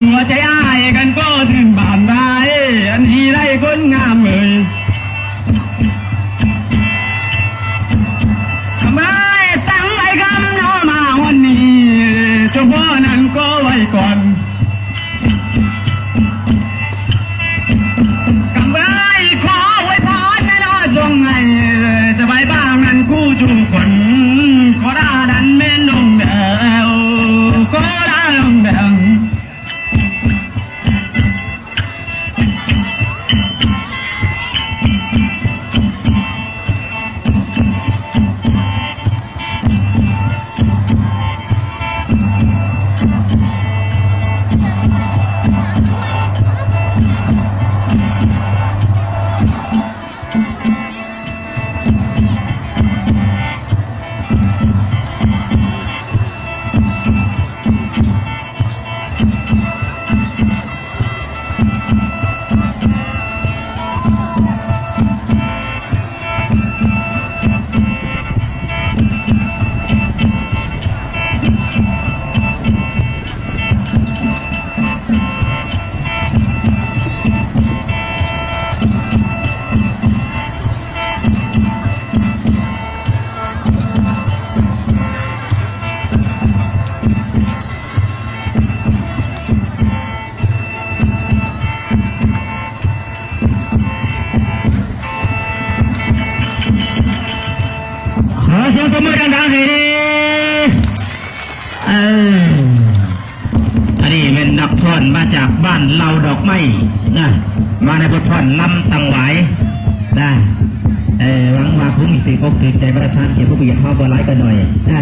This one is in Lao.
ຫົວໃຈອ້າຍກັນກໍຊື່ນບານບາຍ ອັນທີ່ໄດ້ຄົນງາມເອີຍ. ຄຳອ້າຍຕັ້ງໄວ້ຄຳເນາະ ມາຮອດນີ້ ເຈົ້າພໍ່ນັ້ນກໍໄວ້ກ່ອນ. ຄຳອ້າຍຂໍອວຍພອນແນ່ເນາະ ສົ່ງໃຫ້ສະບາຍບ້າງນັ້ນຄູ່ສູ່ຄົນ ຂໍລານັ້ນແມ່ນລົງແດວ ຂໍລາລົງແດວ. ຂໍສຽງຕົບມືດັງໆໃຫ້ແດ່. ເອີ ອັນນີ້ແມ່ນນັກຟ້ອນມາຈາກບ້ານເຫຼົ່າດອກໄມ້ນະ ມາໃນບົດຟ້ອນລຳຕັງຫວາຍນະ. ເອີ ຫວັງວ່າຄົງຊິຖືກອົກຖືກໃຈປະທານເຂດຜູ້ມີຮຽກເຮົາບໍ່ຫຼາຍກໍໜ້ອຍນະ.